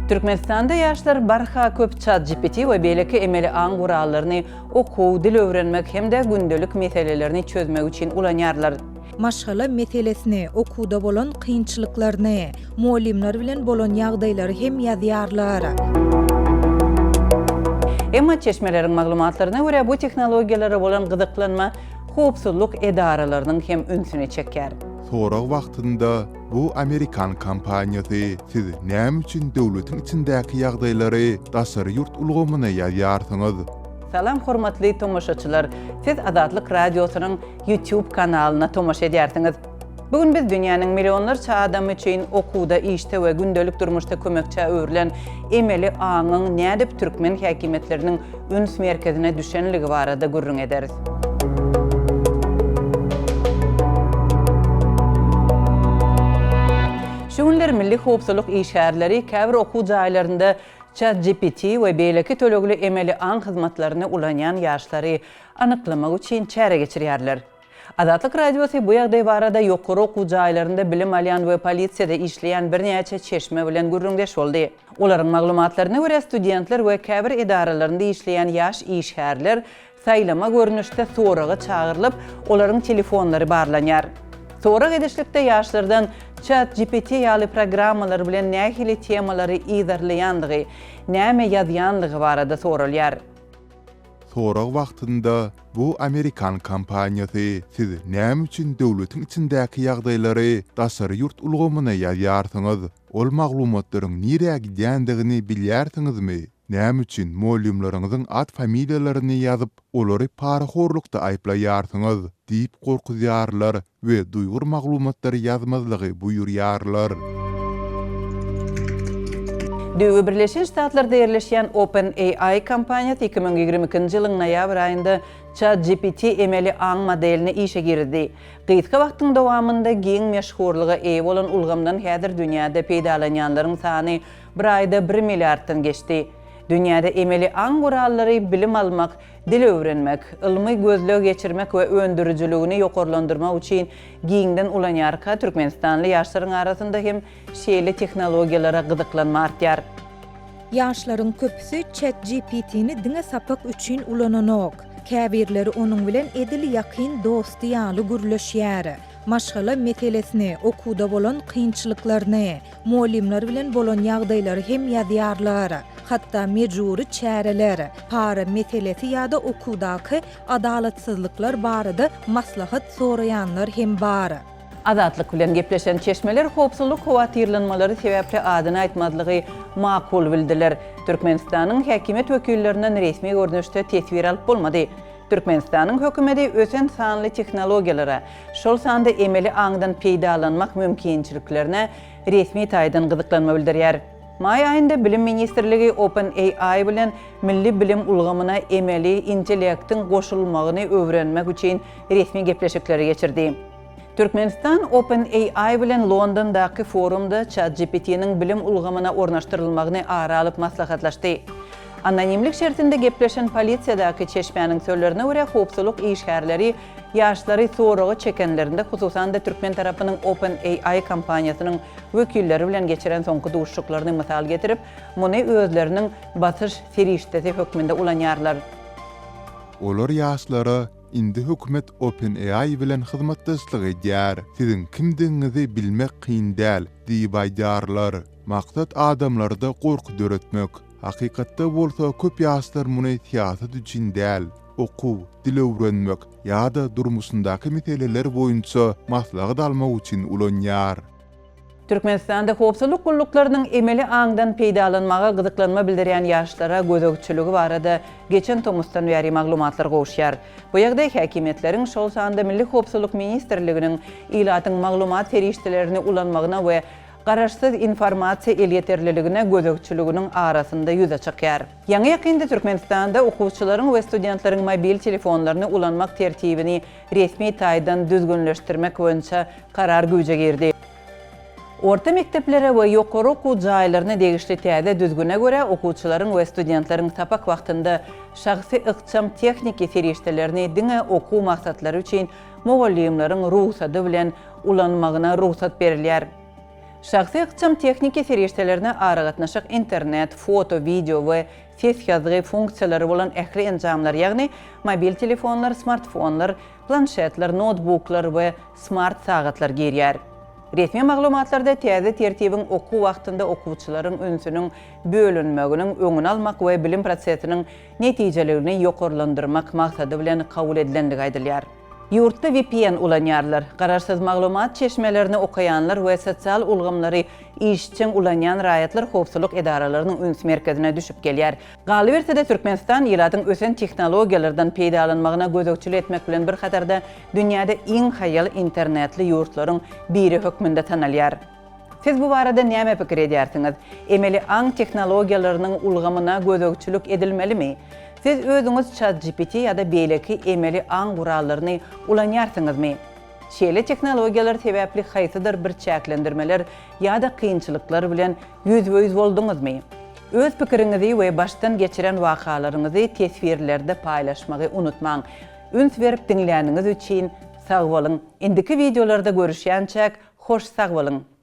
Türkmenistanda ýaşlar barha köp ChatGPT we beýleki emeli aň gurallaryny okuw, dil öwrenmek hem-de gündelik meselelerini çözmek üçin ulanýarlar. Maşgala meselesini, okuwda bolan kynçylyklaryny, mugallymlar bilen bolan ýagdaýlary hem ýazýarlar. Emma çeşmeleriň maglumatlaryna görä, bu tehnologiýalara bolan gyzyklanma howpsuzlyk edaralarynyň hem ünsüni çekýär. Sorag wagtynda bu amerikan kompaniýasy, siz näme üçin döwletiň içindäki ýagdaýlary daşary ýurt ulgamyna ýazýarsyňyz? Salam hormatly tomaşaçylar! Siz Azatlyk Radiosynyň YouTube kanalyna tomaşa edýärsiňiz. Bu gün biz dünýäniň millionlarça adamy üçin okuwda, işde we gündelik durmuşda kömekçä öwrülen emeli aňyň nädip türkmen häkimiýetleriniň üns merkezine düşenligi barada gürrüň ederis. Şu günler milli howpsuzlyk işgärleri käbir okuw jaýlarynda ChatGPT we beýleki tölegli emeli aň hyzmatlaryny ulanýan ýaşlary anyklamak üçin çäre geçirýärler. Azatlyk Radiosy bu ýagdaý barada ýokary okuw jaýlarynda bilim alýan we polisiýada işleýän birnäçe çeşme bilen gürrüňdeş boldy. Olaryň maglumatlaryna görä, studentler we käbir edaralarynda işleýän ýaş işgärler saýlama görnüşde soraga çagyrylyp, olaryň telefonlary barlanýar. Sorag edişlikde ýaşlardan ChatGPT ýaly programmalar bilen nähili temalary yzarlaýandygy, näme ýazýanlygy barada soralýar. Sorag wagtynda bu amerikan kompaniýasy, siz näme üçin döwletiň içindäki ýagdaýlary daşary ýurt ulgamyna ýazýarsyňyz? Ol maglumatlaryň nirä gidýändigini bilýärsiňizmi? Näme üçin mugallymlaryňyzyň at-familiýalaryny ýazyp, olary parahorlukda aýyplaýarsyňyz? diýip gorkuzýarlar we duýgur maglumatlary ýazmazlygy buýurýarlar. Düýbi Birleşen Ştatlarda ýerleşýän OpenAI kompaniýasy 2022-nji ýylyň noýabr aýynda ChatGPT emeli aň modelini işe girizdi. Gysga wagtyň dowamynda giň meşhurlyga eýe bolan ulgamdan häzir dünýäde peýdalanýanlaryň sany bir aýda bir milliarddan geçdi. Dünýäde emeli aň gurallary bilim almak, Dil öwrenmek, ylmy gözleg geçirmek we öndürijiligini ýokarlandyrmak üçin giňden ulanýarka, türkmenistanly ýaşlaryň arasynda hem şeýle tehnologiýalara gyzyklanma artýar. Ýaşlaryň köpüsi ChatGPT-ni diňe sapak üçin ulananok. Käbirleri onuň bilen edil ýakyn dosty ýaly gürleşýär. Maşgala meselesini, okuwda bolan kynçylyklaryny, mugallymlar bilen bolan ýagdaýlary hem ýazýarlar. Hatda mejbury çäreler, para meselesi ýa-da okuwdaky adalatsyzlyklar barada maslahat soraýanlar hem bar. Azatlyk bilen gepleşen çeşmeler howpsuzlyk howatyrlanmalary sebäpli adyny aýtmazlygy makul bildiler. Türkmenistanyň häkimiýet wekillerinden resmi görnüşde teswir alyp bolmady. Türkmenistanyň hökümeti ösen sanly tehnologiýalara, şol sanda emeli aňdan peýdalanmak mümkinçiliklerine resmi taýdan gyzyklanma bildirýär. Maý aýynda Bilim ministrligi OpenAI bilen milli bilim ulgamyna emeli intellektiň goşulmagyny öwrenmek üçin resmi gepleşikleri geçirdi. Türkmenistan OpenAI bilen Londondaky forumda ChatGPT-niň bilim ulgamyna ornaşdyrylmagyny ara alyp maslahatlaşdy. Anonimlik şertinde gepleşen polisiýadaky çeşmäniň sözlerine görä, howpsuzlyk işgärleri ýaşlary soraga çekenlerinde, hususan-da türkmen tarapynyň OpenAI kompaniýasynyň wekilleri bilen geçiren soňky duşuşyklaryny mysal getirip, muny özleriniň basyş serişdesi hökmünde ulanýarlar. Olar ýaşlara Indi hökümet OpenAI bilen hyzmatdaşlyk edýär. Siziň kimdigiňizi bilmek kyn däl diýip aýdýarlar. Maksat adamlarda gorky döretmek. Hakykatda bolsa köp ýaşlar muny syýasat üçin däl, okuw, dil öwrenmek ýa-da durmuşyndaky meseleler boýunça maslahat almak üçin ulanýar. Türkmenistanda howpsuzlyk gulluklarynyň emeli aňdan peýdalanmaga gyzyklanma bildirýän ýaşlara gözegçiligi barada geçen tomusdan bäri maglumatlar gowuşýar. Bu ýagdaý häkimiýetleriň, şol sanda Milli howpsuzlyk ministrliginiň ilatyň maglumat serişdelerini ulanmagyna we garaşsyz informasiýa elýeterliligine gözegçiliginiň arasynda ýüze çykýar. Ýaňy-ýakynda Türkmenistanda okuwçylaryň we studentleriň mobil telefonlaryny ulanmak tertibini resmi taýdan düzgünleşdirmek boýunça karar güýje girdi. Orta mekdeplere we ýokary okuw jaýlaryna degişli täze düzgüne görä, okuwçylaryň we studentleriň sapak wagtynda şahsy ykjam tehniki serişdelerini diňe okuw maksatlary üçin mugallymlaryň rugsady bilen ulanmagyna rugsat berilýär. Şahsy ykjam tehniki serişdelerine aragatnaşyk, internet, foto, wideo we ses ýazgy funksiýalary bolan ähli enjamlar, ýagny mobil telefonlar, smartfonlar, planşetler, noutbuklar we smart sagatlar girýär. Resmi maglumatlarda täze tertibiň okuw wagtynda okuwçylaryň ünsüniň bölünmeginiň öňüni almak we bilim prosesiniň netijeligini ýokarlandyrmak maksady bilen kabul edilendigi aýdylýar. Ýurtda VPN ulanýarlar. Garaşsyz maglumat çeşmelerini okaýanlar we sosial ulgamlary işjeň ulanýan raýatlar howpsuzlyk edaralarynyň üns merkezine düşüp gelýär. Galyberse-de, Türkmenistan ilatyň ösen tehnologiýalardan peýdalanmagyna gözegçilik etmek bilen bir hatarda dünýäde iň haýal internetli ýurtlaryň biri hökmünde tanalýar. Siz bu barada näme pikir edýärsiňiz? Emeli aň tehnologiýalarynyň ulgamyna gözegçilik edilmelimi? Siz özüňiz ChatGPT ýa-da beýleki emeli aň gurallaryny ulanýarsyňyzmy? Şeýle tehnologiýalar sebäpli haýsydyr bir çäklendirmeler ýa-da kynçylyklar bilen ýüzbe-ýüz bolduňyzmy? Öz pikiriňizi we başdan geçiren wakalaryňyzy teswirlerde paýlaşmagy unutmaň. Üns berip diňläniňiz üçin sag boluň! Indiki wideolarda görüşýänçäk hoş sag boluň!